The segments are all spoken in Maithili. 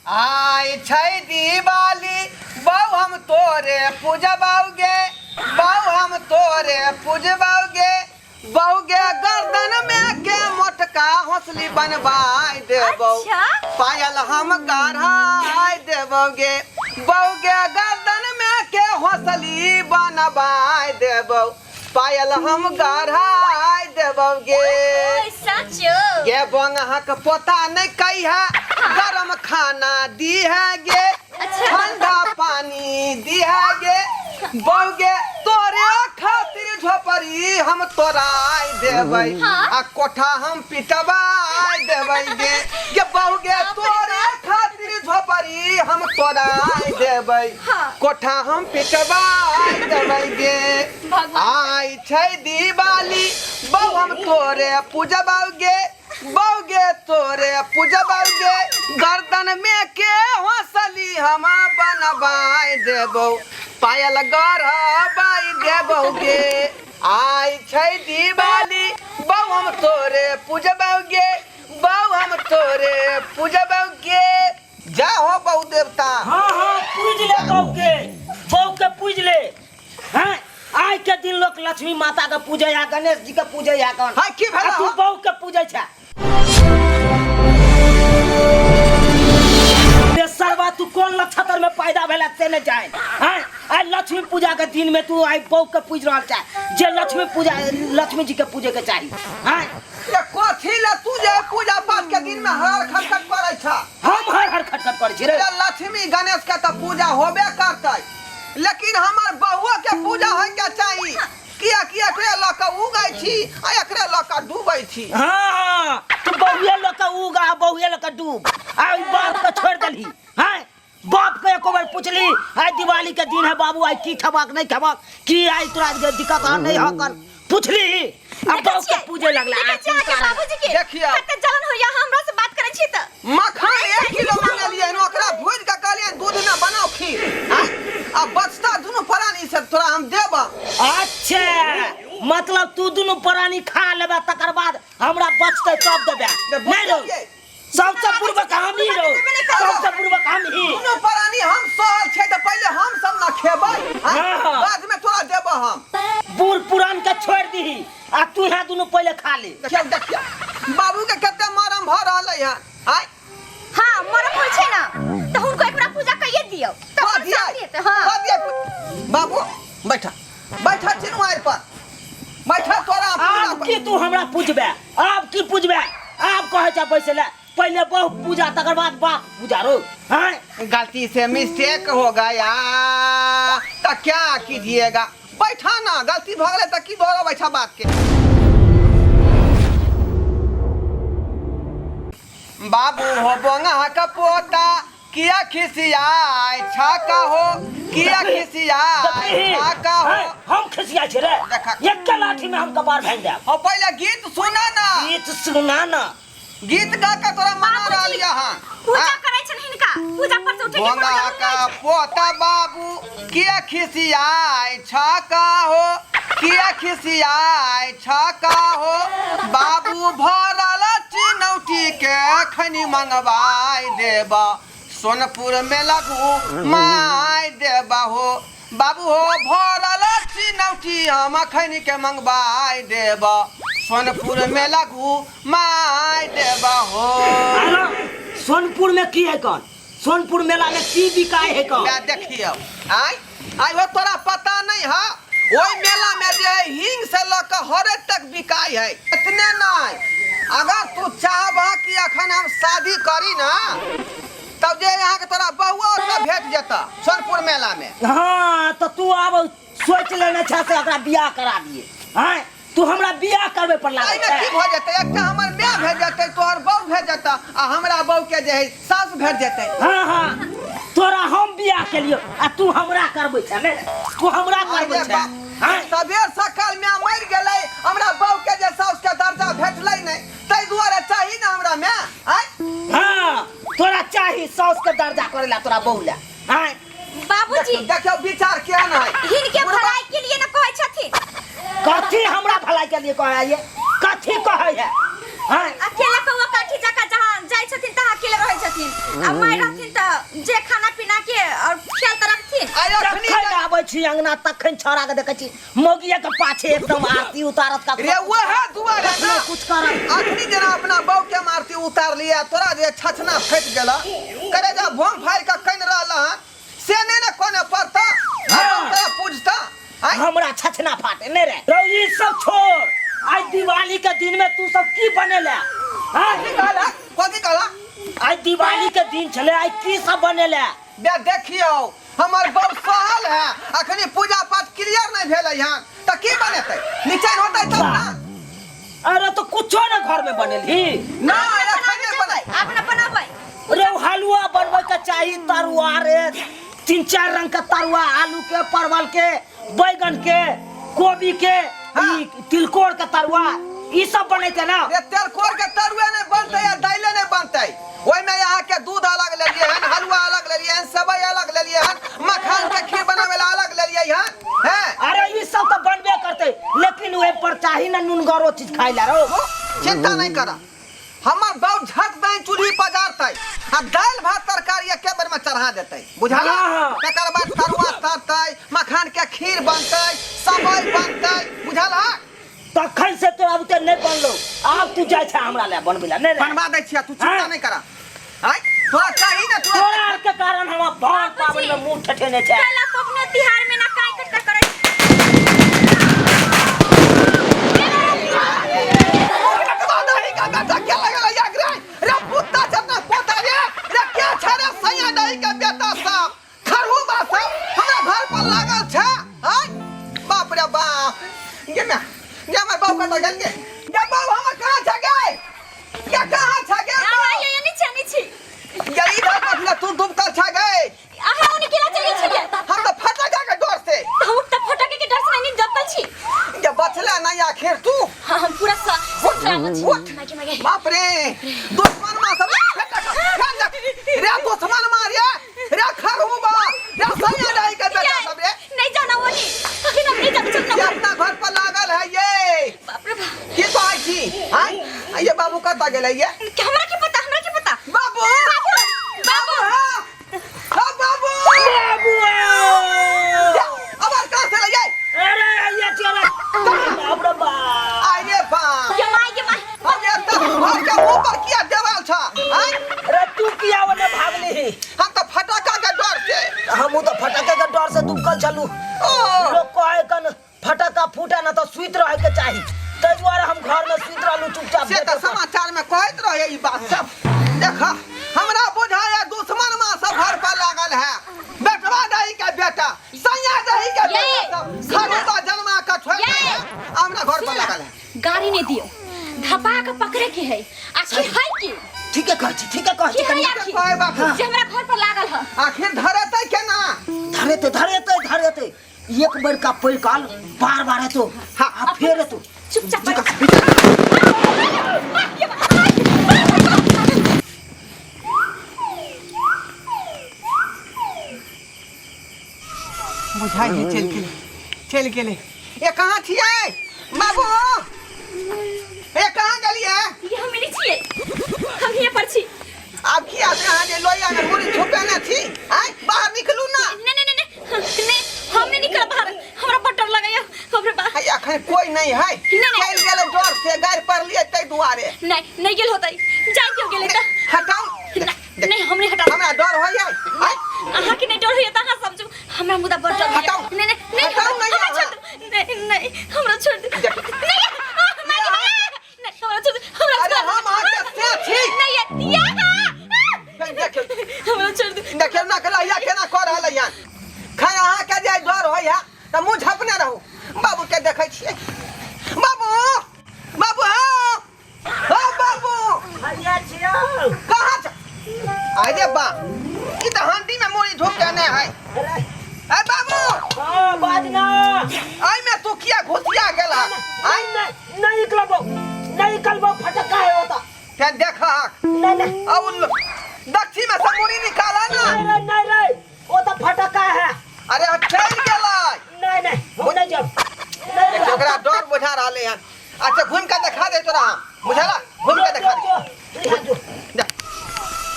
आइ छै दिवाली बौ हम तोरे पूजबाउगे, बौ हम तोरे पूजबाउगे, बौगे गर्दन में के मोटका हौसली बनवाई देबौ। अच्छा। पायल हम गढ़ाई देबौगे, बौगे गर्दन में के हौसली बनवाई देबौ, पायल हम गढ़ाई देबौगे। ओए सचो। गे बंगहक पोता नहीं कही है, गरम खाना दी है गे। अच्छा। ठंडा पानी दी है गे, बौगे तोरे खातिर झोपड़ी हम तोराई देबै। हाँ। आ कोठा हम पिटवाई देबै गे, गे बौगे तोरे खातिर झोपड़ी हम तोराई देबै। हाँ। कोठा हम पिटवाई देबै गे। भगवान। आइ छै दिवाली बौ हम तोरे पूजबाउगे, बौगे तोरे पूजबाउगे, गर्दन में के हौसली हम बनवाई देबौ, पायल गढ़बाई देबौगे। आइ छै दिवाली बौ हम तोरे पूजबाउगे, बौ हम तोरे पूजबाउगे। जा हो बहु देवता। हाँ हाँ पूज ले बहू के, बहू के पूज ले। हैं आइ के दिन लोग लक्ष्मी माता के पूजे है, गणेश जी के पूजे है कौन? हाँ, की भेला आ तू हो? बहू के पूजे छे। रे सरवा, तू कोन नक्षत्र में पैदा भेला से नहीं जाए। हैं आइ लक्ष्मी पूजा के दिन में तू आइ बहू के पूज रहल छे, जे लक्ष्मी पूजा लक्ष्मी जी के पूजे के चाही। हैं ये कथी ले तू जे पूजा पाठ के दिन में हर खटखट करै छ? हम हर हर खटखट करै छी रे। ये लक्ष्मी गणेश के तऽ पूजा होबे करतै, लेकिन हमर बहुआ के पूजा होय के चाही। किया किया एकरे लऽ कऽ उगै छी आ एकरे लऽ कऽ डूबै छी। हाँ हाँ तू बहुए लऽ कऽ उग आ बहुए लऽ कऽ डूब, आ ओहि बाप के छोड़ि देलही। हैं बाप के एको बेर पुछली आइ दिवाली के दिन है बाबू, आइ की खेबाक नहीं खेबाक, की आइ तोरा जे दिक्कत है नहीं हकन, पुछली आ देखै बाप के छियै? पूजे लगला। देखै छियै अहाँके बाबूजी के? देखियौ। कते जलन होइया हमरा से बात करै छी तऽ। मखान 1 किलो मंगेलियै, ओकरा भूजि कऽ कहलियै दूध में बनाओ खीर, आँय? आ बचता दुनू प्राणी से तोरा हम देब। अच्छा मतलब तू दुनू प्राणी खा लेबे तकर बाद हमरा बचतै तब देबे। नहीं रहो, सबसे पूर्वक हम ही रहो, सबसे पूर्वक हम ही। दुनू प्राणी हम सहल छै तऽ पहिले हम सब न खेबै, आँय? हाँ। बाद में तोरा देब हम। बूढ़ पुरान के छोड़ दीही आ तू यहाँ दुनू पहिले खा ले। देखियौ देखियौ बाबू के कते मरम भऽ रहलै हन। आँय? हाँ मरम होइ छै ना तऽ हुनको एकरा पूजा कइए दियौ तब कऽ दियै? शांति हेतै। हाँ। कऽ दियै? बाबू बैठा बैठा चिनुआरि पर बैठा, तोरा पूजा आब की तू हमरा पूजबे? आब की पूजबे? आब कहै छ बैसे ले, पहिले बहु पूजा तकर बाद बाप पूजा रो। हाँ गलती से मिस्टेक हो गया तो क्या कीजिएगा, बैठा ना, गलती भऽ गेलै तऽ की भऽ बैठा बात के। बाबू हो बोंगा का पोता किया खिसियाय छाका हो, किया खिसियाय छाका हो। हम खिसिया छी रे, देखा। एक लाठी में हम कपार भांग देब। हो पहिले गीत सुना ना। गीत सुना ना। गीत गा के तोरा मना रहल यऽ हन। पूजा हाँ? करै छन हिनका, पूजा पर से उठे के भोंगा कोनो जरूरत का नहि छै। पोता बाबू किया खिसियाय छाका हो, किया खिसियाय छाका हो, बाबू भरल चिनौटी के खनी मंगवाय देबा, सोनपुर में लगू my देबा हो, बाबू हो भरल चिनौटी हम खनी के मंगवाय देबा, सोनपुर में लगू my देबा हो। अरे सोनपुर में की है कौन? सोनपुर मेला में की बिकाय है कौन? मैं देखियौ आय आय हो तोरा पता नहीं है, ओहि मेला में जे है हींग से लऽ कऽ हरद तक बिकाय है। इतने नहीं, अगर तू चाहबह कि अखन हम शादी करी ना तब जे यहाँ के तोरा बहुआ ओतऽ भेट जेतऽ सोनपुर मेला में। हाँ तो तू आब सोच लेने छह से ओकरा बियाह करा दिए। हाँ तू हमरा बियाह करबे पर लागल एहिमे की छे। भऽ जेतै? एकटा हमर माय भेट जेतै, तोहर बहू भेट जेतै आ हमरा बहू के जे है सास भेट जेतै। हाँ हाँ तोरा हम बियाह केलियो आ तू हमरा करबै छे ने, तू हमरा करबै अरे छे। बाप, हाँ? सबेर सकाल माय मरि गेलै, हमरा बहू के जे साउस के दर्जा भेटलै नहि, ताहि दुआरे चाही ने हमरा माय। आँय? हाँ तोरा चाही साउस के दर्जा करै ला तोरा बहू ला। हाँ? बाबूजी। देखियौ विचार केहन है। हिनके भलाई के लिए न कहै छथिन। कथी हमरा भलाई के लिए कहै है? कथी कहै है? हाँ? अकेला कौआ काठी जकाँ जहाँ जाइ छथिन तहाँ अकेले रहै छथिन, आ माय रहथिन तऽ तऽ जे खाना पीना के और ख्याल तऽ रखथिन। आइ अखनी जखन आबै छी अंगना तखन छौड़ा के देखै छी मौगिया के पाछे एकदम आरती उतारत का रे वह दुआरे ना कुछ करत। अखनी जेना अपना बहू के आरती उतार लिया, तोरा जे छछना फटि गेल, करे जा भोम फाड़ि के कनि रहल हन से नहीं ने कोने पड़ता। हाँ। तोरा पूछता आइ। हमरा छछना फाटे नहीं रे। रौ ई सब छोड़, आज दिवाली के दिन में तू सब की बनेला? हाँ? की कहला? कथी कहला? आज दिवाली के दिन छले, आज की सब बनेला? बे देखियौ, हमर बहू सहल है, अखनी पूजा पाठ क्लियर नहीं भेलै हन तऽ की बनेतै? निचैन होतै तब ना। अरे तो कुछो ना घर में बनेलही। ना अखन नहि बनै। अपना बनाबै। रे हलुआ बनबै के चाही, तरुआ रे 3-4 रंग के तरुआ, आलू के, परवल के, बैगन के, कोबी के, हाँ। ई तिलकोर के तरुआ, ई सब बनैते ना। रे तिलकोर के तरुआ नहीं बनतै आ दाइले नहीं बनतै। ओहिमे अहाँ के दूध अलग लेलियै हन, हलुआ अलग लेलियै हन, सेवई अलग लेलियै हन, मखान के खीर बनाबै ला अलग लेलियै हन। हैं? अरे ई सब तो बनबे करते, लेकिन ओहि पर चाही ना नुनगरो चीज खाइ ला रो। चिंता नहीं कर, हमर बाप झट दही चूल्ही पजारतै आ दालि भात तरकारी एके बेर में चढ़ा देतै, बुझल? हाँ। तकर बाद तरुआ तरतै, मखान के खीर बनतै, सेवई बनतै, बुझल है? तखन से तोरा बुते नहीं बनलो, आब तू जाइ छै हमरा ले बनबै ला। नहीं रे। बनवा दै छियै, तू चिंता हाँ। नहीं कर। आय तोरा चाही ना तोरा। तोरा आर के कारण हम भर पाबनि में मुंह ठठेने छै। पहला पबनो तिहार में ना काय कट करै। रे पुत्ता जतना पोता रे, रे के छै रे सैया दही के बेटा सब खरहू बा सब हमरा घर पर लागल छै। आय बाप रे बाप, गे मैं गे हमर बाप कतऽ गेल गे? गे बाप हमर कहाँ छै गे? गे कहाँ छै गे? अहाँ ये ये नीचे नीचे। गे इधर बैठले तू डूबकल छै गे। अहाँ ओने केला चलि गेल छलियै? हम तऽ फटका के डर से। तऽ हम तऽ फटके के डर से नहीं डबल छी। गे बचले नहीं आखिर तू। हाँ, हम पूरा सलामत छी। उठ। मागे, मागे। बाप रे, दुश्मन मां सब रे, दुश्मन मां रे, रे खरहू बा रे सैया डाई के बेटा सब रे। नहीं जाना वो नहीं, अखन हम नहीं जाना, चल ना। ये अपना घर पर लागल है ये। बाप रे बाप। की कहै छी? आय ये बाबू कतऽ गेलै ये? हमरा की पता, हमरा की पता। बाबू, बाबू, हाँ, हाँ, बाबू। बाबू। अब और कहाँ से ले जाए? अरे ये चला। बाप रे बाप। आये बाप। ये my, ये my. अब ये तो घर के ऊपर किया देवाल छा? आय? अरे तू किया ओने भागली? हम तो फटाका के डर से। हमहू तो फटाका के डर से दुबकल छलू। ओ। लोग कहे कन फटाका फूटे ना तो सुइत रहे के चाही, ताहि दुआरे हम घर में सुइत रहलू चुपचाप। से तो समाचार में कहैत रहे ई बात सब। देखा हमरा बुझाया दुश्मन मां सब घर पर लागल है, बेटवा दही के बेटा, सैया दही के बेटा सब खरूबा जन्मा के छोड़ ये। के हमरा घर पर लागल है। गाड़ी नहीं दियो, धपा के पकड़े के है। आखिर है की? ठीके कहै छी, ठीके कहै छी। की है कनी आखिर? कहै बाबू। जे हमरा घर पर लागल है। आखिर धरेतै केना? धरेतै, धरेतै, धरेतै। एक बेर का पैकाल बार बार हेतो। हाँ। आ फेर हेतो। चुपचाप बैठ। बुझाइ है चलि गेलै, चलि गेलै। ए कहाँ छियै बाबू? ए कहाँ गेलियै? ये हम नहीं छियै, हम हियाँ पर छी। आब किया से अहाँ जे लोहिया में मुड़ी छुपेने छी? आँय बाहर निकलू ना। नहीं, नहीं, नहीं, नहीं, नहीं, हम नहीं निकलब बाहर, हमरा बड़ डर लगैया। बाप रे बाप। है अखन कोई नहीं है। नहीं, नहीं। चलि गेलै डर से, गारि पड़लियै ताहि दुआरे। नहीं, नहीं गेल होतै, जाइ क्यों गेलै तऽ? हटाउ। नहीं, नहीं, हम नहीं हटाउ। हमरा डर होइया। आँय? अहाँ के नहीं डर होइया तऽ अहाँ समझू, हमरा मुदा बड़ डर होइया। हटाउ। नहीं, नहीं, नहीं, हटाउ नहीं हमरा अहाँ। छोड़ दू। नहीं, नहीं, हमरा छोड़ दू। देख। नहीं, आ, माय, माय, नहीं, हमरा छोड़ दू, हमरा अरे छोड़ दू। हम अहाँके से छी। नहीं, ये, ये, देखियौ। हमरा छोड़ दू। देखियौ ना कलहिया केना कऽ रहल हन। खैर अहाँके जे डर होइया तऽ मुँह झपने रहू। बाबू के देखै छियै। बाबू, बाबू, हाँ, हाँ, बाबू। हैया छियौ। कहाँ छ? अरे बा, ई तऽ हांडी में मुड़ी ढुकेने है। अरे। ए बाबू। हाँ, बाज ना। आई में तू किया घुसिया गेला? आई नहीं, नहीं निकलबो, नहीं निकलबो, फटका है होता। ते देख हक। नहीं, नहीं। अब दक्षिण में से मुड़ी निकाला ना। नहीं, नहीं, नहीं, नहीं, वो तो फटका है। अरे चल गेला। नहीं, नहीं, हम नहीं जाब। नहीं देखियौ, जाब। ओकरा डर बुझा रहले हन। अच्छा घूम के देखा दे तोरा हम, बुझला? घूम के देखा दे। जो, जो, जो। देख,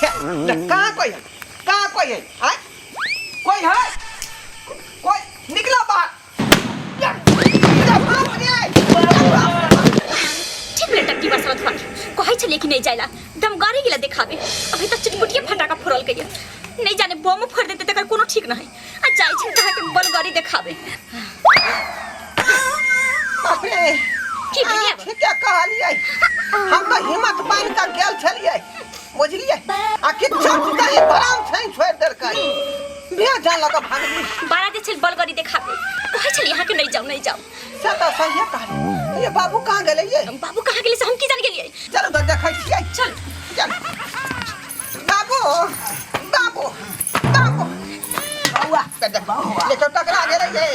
हे, देख, कहाँ कोई है? कहाँ कोई है आय कोई है कोई निकला बाहर बाप रे ठीक ले टक्की बरसत हुआ कहै छलियै कि नहीं जाइला दम गाड़ी गेला देखाबे अभी तक चुटपुटिया फटाका फोड़ल के नहीं जाने बम फोड़ देते तकर कोनो ठीक नहीं आ जाइ छै कहाँ के बलगाड़ी देखाबे बाप रे की भेलियै ठीके कहलियै हम तऽ हिम्मत बान्हि कऽ गेल छलियै बुझलियै आ कि चर्च दही भराम छै छोड़ि देलकै भे जान लऽ कऽ भागली बारा जे छै बलगाड़ी देखाबे कहै छलियै अहाँ के नहीं जाओ नहीं जाओ से तऽ सहिए कहलियै ये बाबू कहाँ गेलै ये बाबू कहाँ गेलै से हम की जान गेलियै चलू तऽ देखै छियै चल चल बाबू बाबू बाबू बौआ ले तो टकरा गेलै ये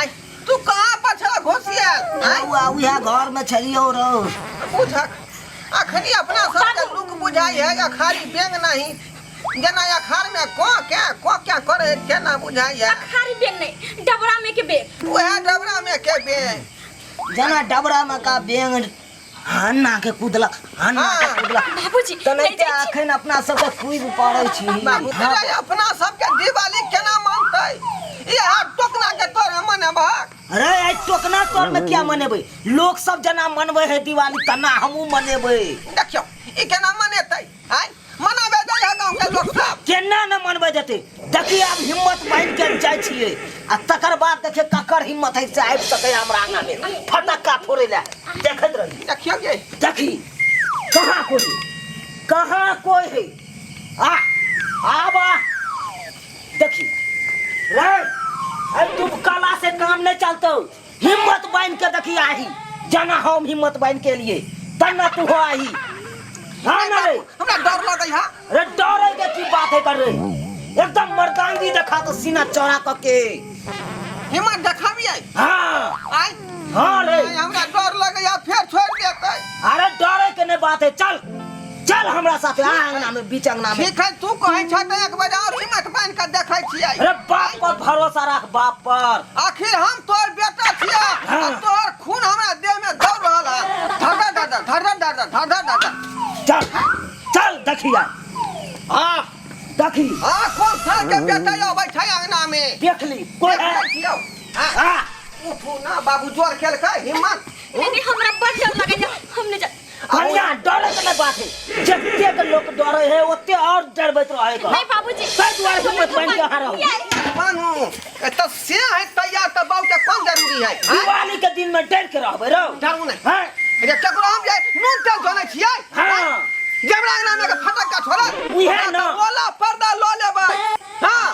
आय तू कहाँ पर छला घोसियल आय बौआ उएह घर में छलियौ रौ बुझक अखनी अपना सबके लुक बुझाइ है अखारी बेंग नहीं जेना अखार में को क्या करे केना बुझाइ है अखारी बेंग नहीं डबरा में के बेंग वएह डबरा में के बेंग जेना डबरा में का बेंग हन्ना के कुदलक हन्ना के हाँ। कुदलक बाबूजी तऽ नहीं नहि जाइ छी अखन अपना सबके कुदि पड़ै छी बाबू हाँ, तोरा अपना सबके दिवाली केना मानतै इएह टोकना के तोरे मनेबहक अरे आइ टोकना तोर में क्या मनेबै लोक सब जेना मनबै है दिवाली तना हमहूँ मनेबै देखियौ ई केना मनेतै आँय मनाबे जाइ है गाँव के लोक सब केना न मनबै देतै देखी आब हिम्मत बान्हि के जाइ छियै आ तकर बाद देखिए ककर हिम्मत है से आबि सकै हमरा आगाँ में फटक्का फोड़ै लए देखैत रही देखियौ ये देखी कहाँ कोई कहाँ कोई है आ आब आ देखी रे अब तू कला से काम नहीं चलतो हिम्मत बांध के देखी आही जाना हम हिम्मत बांध के लिए तना तू हो आही हाँ ना रे हमरा डर लगै है रे डरे के की बात है कर रे एकदम मर्दानगी देखा तो सीना चौड़ा करके हिम्मत देखाबियै हाँ आय हाँ रे आय, हमरा डर लगै है फेर छोड़ि देतै अरे डरे के नहीं बात है चल चल हमरा साथे आ अंगना में बीच अंगना में ठीक है तू कहै छ तऽ एक बेर और हिम्मत बान्हि कऽ देखै छियै अरे बाप पर भरोसा राख बाप पर आखिर हम तोहर बेटा छियै हाँ। आ तोहर खून हमरा देह में दौड़ रहल है धर धर धर धर धर धर धर धर धर चल चल देखिया हाँ देखी हाँ कौन साल के बेटा अबै छै अंगना में देख ली कोई है देखै छियौ हाँ हाँ उठू ना बाबू जोर केलकै हिम्मत नहीं नहीं हमरा बड़ डर लगैया हम नहीं जा कन्या डरे के नहीं बात है जतेक लोग डरे है ओते और डरबैत रहे का नहीं बाबूजी ताहि दुआरे हिम्मत बान्हि के अहाँ रहू मानू तऽ से है तैयार तऽ बाबू के कोन जरूरी है हाँ? दिवाली के दिन में डर के रहबै रौ डरू नहीं हैं रे केकरो हम जे नून तेल जनै छियै हाँ जेबरा अंगना में के फटक्का छोड़त उहे ना। ओला पर्दा लऽ लेबै हाँ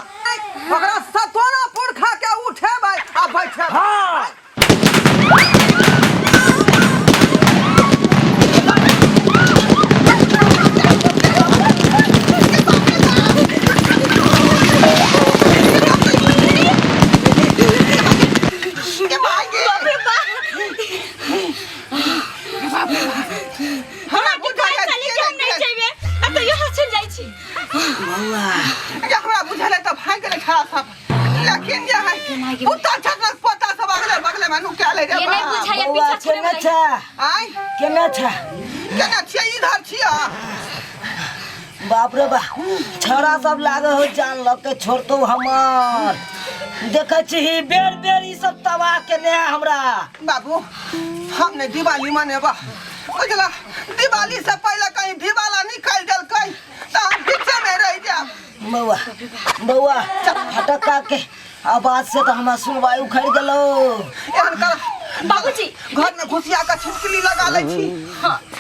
ओकरा सतोना पुरखा के उठेबै आ बैठेबै हाँ के भागे बाप रे बाप हमरा के बुझाइ कहै छली कि हम नहीं जइबे आ तैयो यहाँ चलि जाइ छी बौआ हमरा बुझल है तऽ भागि गेलै छड़ा सब लेकिन जे है कुत्ता छतक पोता सब अगले बगले में नुका ले रे ये नहीं बाप। बुझाइया बौआ पीछा छोड़े केना वाला छा आय केना छा केना छियै इधर छियै बाप रे बा छौड़ा सब लागे हो जान लग के छोड़तो हमर देखै छी बेर बेर ई सब तबाह केने है हमरा बाबू हम ने दिवाली मनेबा बुझला दिवाली से पहले कहीं दिवाला निकाल देलकै तऽ हम पीछे में रह जायब बौआ बौआ फटक्का के आवाज से तो हमरा सुनवाई उखड़ गेलो एहन कर बाबूजी घर में घुसिया के छिपकली लगा लै छी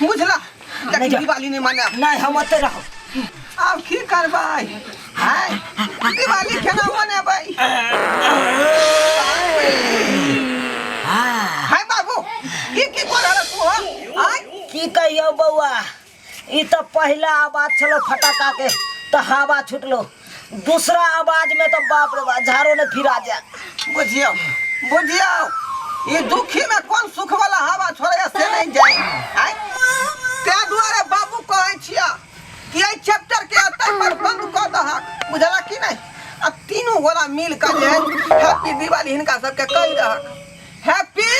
बुझला नहीं लेकिन जा। दिवाली नहीं मनायब नहीं हम ओते रहो आब की करबै हाय दिवाली केना मनेबै हाँ हाय बाबू ई की कर रहल तू हो आय की कहियो बौआ ई तो पहला आवाज छलो फटाका के तो हवा छुटलो दूसरा आवाज में तो बाप रे बाप झाड़ो ने फिरा जा बुझियौ बुझियौ ई दुखी में कोन सुख वाला हवा छोड़े से नहीं जाए आय तें दुआरे बाबू कहै छिया कि एहि चैप्टर के एतै पर बंद कऽ दहक बुझला कि नहीं आ तीनू गोला मिल कऽ जे हैप्पी दिवाली हिनका सबके कहि दहक हैप्पी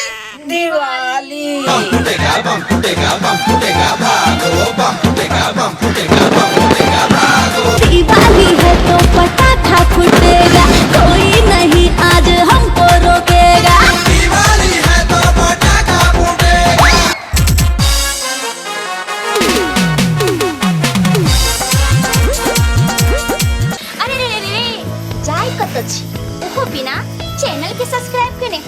दिवाली बम फूटेगा बम फूटेगा बम फूटेगा भागो बम फूटेगा बम फूटेगा बम फूटेगा भागो दिवाली बिना चैनल के सब्सक्राइब केने।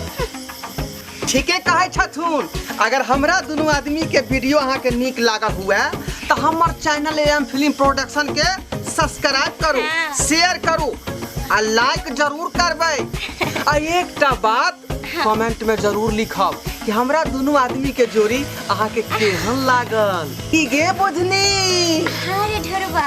ठीके कहै छथुन। अगर हमरा दुनू आदमी के वीडियो अहाँ के नीक लागल हुए तो हमर चैनल एम फिल्म प्रोडक्शन के सब्सक्राइब करू, शेयर करू आ लाइक जरूर करबै। आ एकटा बात कमेंट में जरूर लिखब कि हमरा दुनू आदमी के जोड़ी अहाँ के केहन लागल। की गे बुझनी? अरे ढोरबा।